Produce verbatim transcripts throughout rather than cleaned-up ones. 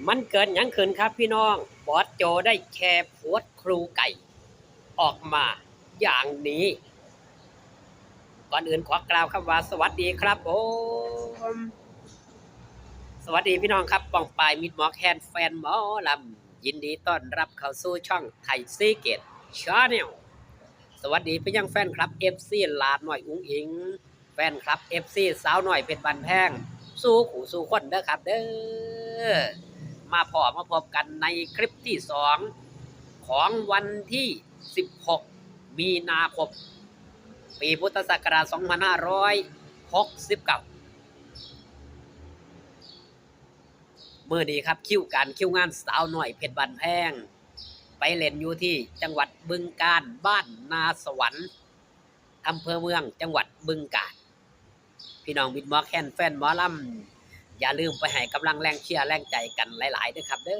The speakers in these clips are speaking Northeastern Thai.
มันเกิดหยังขึ้นครับพี่น้อง บอสโจได้แชร์โพสต์ครูไก่ออกมาอย่างนี้ ก่อนอื่นขอกล่าวคำว่าสวัสดีครับผม สวัสดีพี่น้องครับ ป้องปายมิตรหมอแคนแฟนหมอลำ ยินดีต้อนรับเข้าสู่ช่องไทยซีเกตชาแนล สวัสดีไปยังแฟนคลับ เอฟซี หลาน้อยอุ๋งอิ๋ง แฟนคลับ เอฟซี สาวน้อยเพชรบ้านแพง สู่ผู้สู่คนเด้อครับเด้อ มาพ้อมาพบกันในคลิปที่สอง ของวันที่ สิบหก มีนาคม ปีพุทธศักราช สองพันห้าร้อยหกสิบเก้า มื้อนี้ครับ คิวการคิวงานสาวน้อยเพชรบ้านแพง ไปเล่นอยู่ที่จังหวัดบึงกาฬ บ้านนาสวรรค์ อำเภอเมือง จังหวัดบึงกาฬ พี่น้องมิตรหมอแคนแฟนหมอลำ อย่าลืมไปให้กำลังแรงเชียร์แรงใจกันหลายๆเด้อครับเด้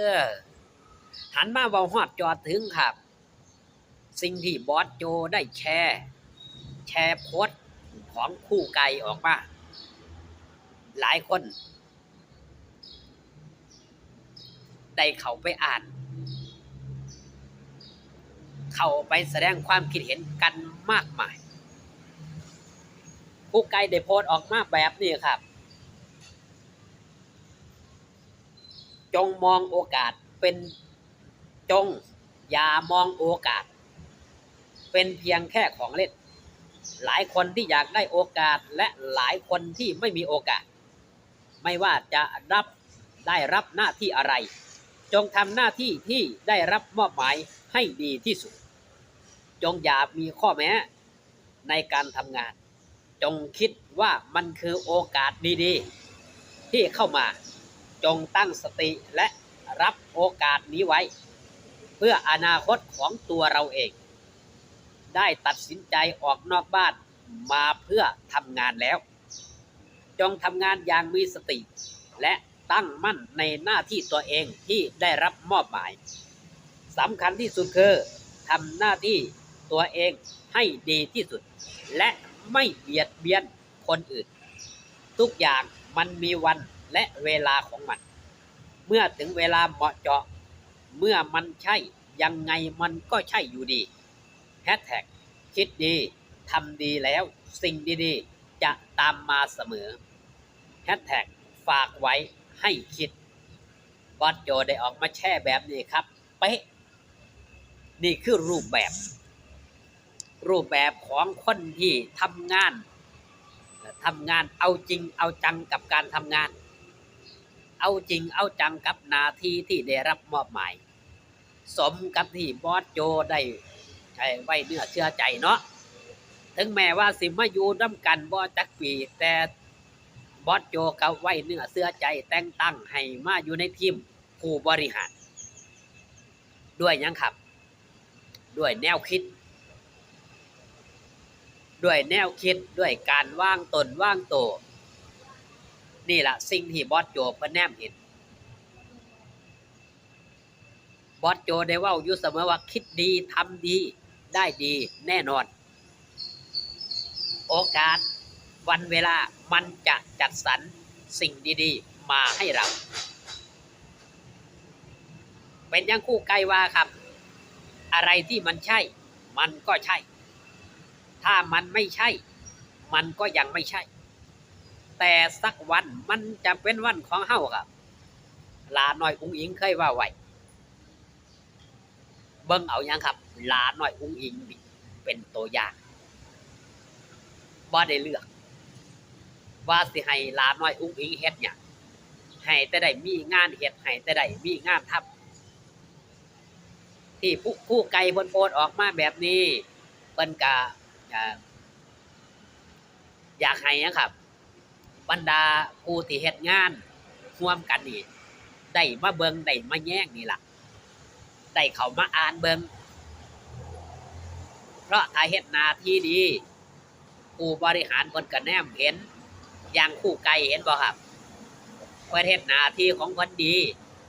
อ หันมาเว้าฮอดจอดถึงครับ สิ่งที่บอสโจได้แชร์ แชร์โพสต์ของครูไก่ออกมา หลายคน ได้เข้าไปอ่าน เข้าไปแสดงความคิดเห็นกันมากมาย ครูไก่ได้โพสต์ออกมาแบบนี้ครับ จงมองโอกาสเป็น จงอย่ามองโอกาส เป็นเพียงแค่ของเล่น หลายคนที่อยากได้โอกาส และหลายคนที่ไม่มีโอกาส ไม่ว่าจะรับ ได้รับหน้าที่อะไร จงทำหน้าที่ที่ได้รับมอบหมายให้ดีที่สุด จงอย่ามีข้อแม้ในการทำงาน จงคิดว่ามันคือโอกาสดีๆ ที่เข้ามา จงตั้งสติและรับโอกาสนี้ไว้ เพื่ออนาคตของตัวเราเอง ได้ตัดสินใจออกนอกบ้านมาเพื่อทำงานแล้ว จงทำงานอย่างมีสติ และตั้งมั่นในหน้าที่ตัวเองที่ได้รับมอบหมาย สำคัญที่สุดคือทำหน้าที่ตัวเองให้ดีที่สุด และไม่เบียดเบียนคนอื่น ทุกอย่างมันมีวันและเวลาของมัน เมื่อถึงเวลาเหมาะเจาะ เมื่อมันใช่ยังไงมันก็ใช่อยู่ดี แฮชแท็ก คิดดี ทำดีแล้ว สิ่งดีๆ จะตามมาเสมอ แฮชแท็ก ฝากไว้ให้คิด บอสโจได้ออกมาแชร์แบบนี้ครับ เป๊ะ นี่คือรูปแบบ รูปแบบของคนที่ทำงาน ทำงานเอาจริงเอาจังกับการทำงาน เอาจริงเอาจังกับหน้าที่ที่ได้รับมอบหมาย สมกับที่บอสโจได้ ไอ้ ไว้เนื้อเชื่อใจเนาะ ถึงแม้ว่าสิมาอยู่นำกันบ่จักปี แต่บอสโจก็ไว้เนื้อเชื่อใจแต่งตั้งให้มาอยู่ในทีมผู้บริหาร ด้วยหยังครับ ด้วยแนวคิด ด้วยแนวคิด ด้วยการวางตนวางโต นี่ล่ะสิ่งที่บอสโจเพิ่นแนมเห็น บอสโจได้เว้าอยู่เสมอว่าคิดดี ทำดี ได้ดีแน่นอน โอกาส วันเวลามันจะจัดสรรสิ่งดีๆ มาให้เรา เป็นอย่างครูไก่ว่าครับ อะไรที่มันใช่ มันก็ใช่ ถ้ามันไม่ใช่ มันก็ยังไม่ใช่ แต่สักวันมันจะเป็นวันของเฮาครับ หลาน้อยอุ๋งอิ๋งเคยว่าไว้ เบิ่งเอาหยังครับ หลาน้อยอุ๋งอิ๋งนี่เป็นตัวอย่าง บ่ได้เลือก ว่าสิให้หลาน้อยอุ๋งอิ๋งเฮ็ดหยัง ให้แต่ได้มีงานเฮ็ด ให้แต่ได้มีงานทำ ที่ผู้ ครูไก่เพิ่นโพสต์ออกมาแบบนี้ เพิ่นก็ อ่า อยากให้หยังครับ บรรดาผู้ที่เฮ็ดงานร่วมกันนี่ ได้มาเบิ่ง ได้มาแยงนี่ล่ะ ได้เข้ามาอ่านเบิ่ง เพราะถ้าเฮ็ดหน้าที่ดี ผู้บริหารเพิ่นก็แนมเห็น อย่างครูไก่เห็นบ่ครับ เพิ่นเฮ็ดหน้าที่ของเพิ่นดี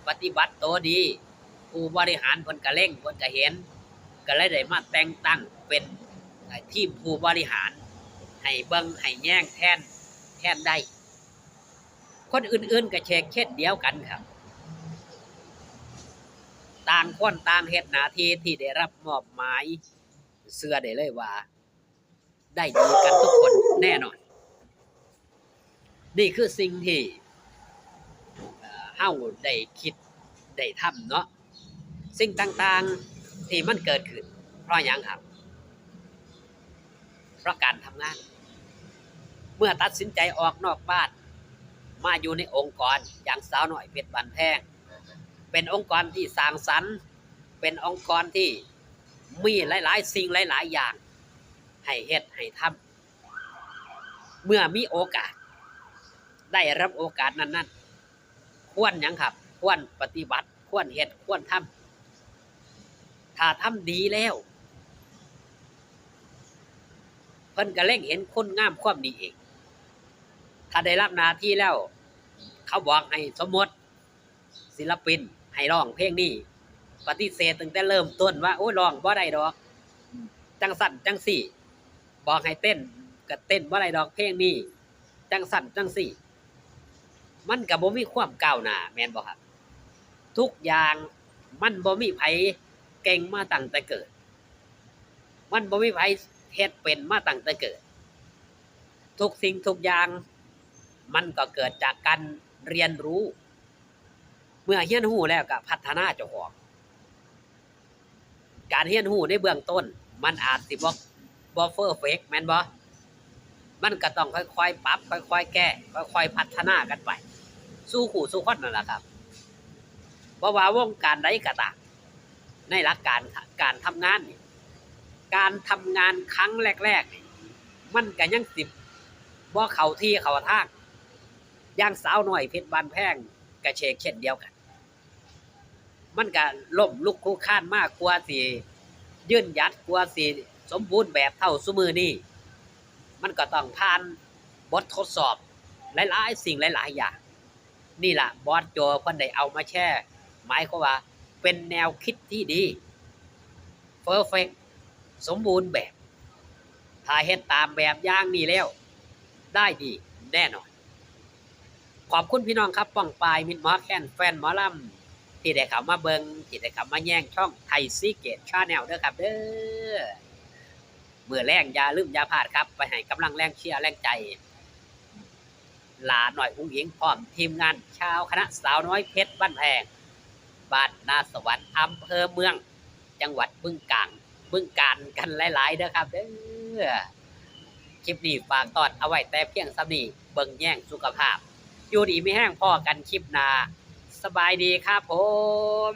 ปฏิบัติตัวดี ผู้บริหารเพิ่นก็เล็ง เพิ่นก็เห็น ก็เลยได้มาแต่งตั้งเป็น เอ่อ ทีมผู้บริหาร ให้เบิ่งให้แยงแทน แทนได้ คนอื่นๆก็เช่นเดียวกันครับ ต่างคนต่างเฮ็ดหน้าที่ที่ได้รับมอบหมาย เชื่อได้เลยว่าได้ดีกันทุกคนแน่นอน นี่คือสิ่งที่ เอ่อ เฮาได้คิดได้ทำเนาะ สิ่งต่างๆที่มันเกิดขึ้น เพราะหยังครับ เพราะการทำงาน เมื่อตัดสินใจออกนอกบ้าน มาอยู่ในองค์กรอย่างสาวน้อยเพชรบ้านแพง เป็นองค์กรที่สร้างสรรค์ เป็นองค์กรที่มีหลายๆสิ่งหลายๆอย่าง ให้เฮ็ดให้ทำ เมื่อมีโอกาส ได้รับโอกาสนั้นๆ ควรหยังครับ ควรปฏิบัติ ควรเฮ็ด ควรทำ ถ้าทำดีแล้ว เพิ่นก็เล็งเห็นคุณงามความดีเอง ถ้าได้รับหน้าที่แล้ว เขาบอกให้สมมติ ศิลปินให้ร้องเพลงนี้ ปฏิเสธตั้งแต่เริ่มต้นว่า โอ้ย ร้องบ่ได้ดอก จังซั่นจังซี่ บอกให้เต้นก็เต้นบ่ได้ดอกเพลงนี้ จังซั่นจังซี่ มันก็บ่มีความก้าวหน้า แม่นบ่ครับ ทุกอย่างมันบ่มีไผเก่งมาตั้งแต่เกิด มันบ่มีไผเฮ็ดเป็นมาตั้งแต่เกิด ทุกสิ่งทุกอย่างมันก็เกิดจากการเรียนรู้ เมื่อเรียนรู้แล้วก็พัฒนาเจ้าของ การเรียนรู้ในเบื้องต้นมันอาจสิบ่ บ่ perfect แม่นบ่ มันก็ต้องค่อยๆปรับ ค่อยๆแก้ ค่อยๆพัฒนากันไป สู่คู่สู่คนนั่นล่ะครับ เพราะว่าวงการใดก็ตาม ในหลักการการทำงานนี่ การทำงานครั้งแรกๆนี่ มันก็ยังสิบ่เข้าที่เข้าทาง อย่างสาวน้อยเพชรบ้านแพงก็เชกเช่นเดียวกัน มันก็ล้มลุกคลุกคลานมากว่าสิยืนหยัด กว่าสิสมบูรณ์แบบเท่าซุมื้อนี้ มันก็ต้องผ่านบททดสอบหลายๆสิ่งหลายๆอย่าง นี่ล่ะบอสโจเพิ่นได้เอามาแชร์ หมายความว่าเป็นแนวคิดที่ดี perfect สมบูรณ์แบบ ถ้าเฮ็ดตามแบบอย่างนี้แล้ว ได้ดีแน่นอน ขอบคุณพี่น้องครับ ป้องปาย มิตรหมอแคน แฟนหมอลำ ที่ได้เข้ามาเบิ่ง ที่ได้เข้ามาแยงช่องไทยซีเกตชาแนลเด้อครับเด้อ มื้อแลงอย่าลืมอย่าพลาดครับ ไปให้กำลังแรงเชียร์แรงใจ หลาน้อยอุ๋งอิ๋งพร้อมทีมงานชาวคณะสาวน้อยเพชรบ้านแพง บ้านนาสวรรค์ อำเภอเมือง จังหวัดบึงกาฬ บึงกาฬกันหลายๆเด้อครับเด้อ คลิปนี้ฝากตอนเอาไว้แต่เพียงส่ำนี้ เบิ่งแยงสุขภาพ อยู่ดีมีแฮง พ้อกันคลิปหน้า สบายดีครับผม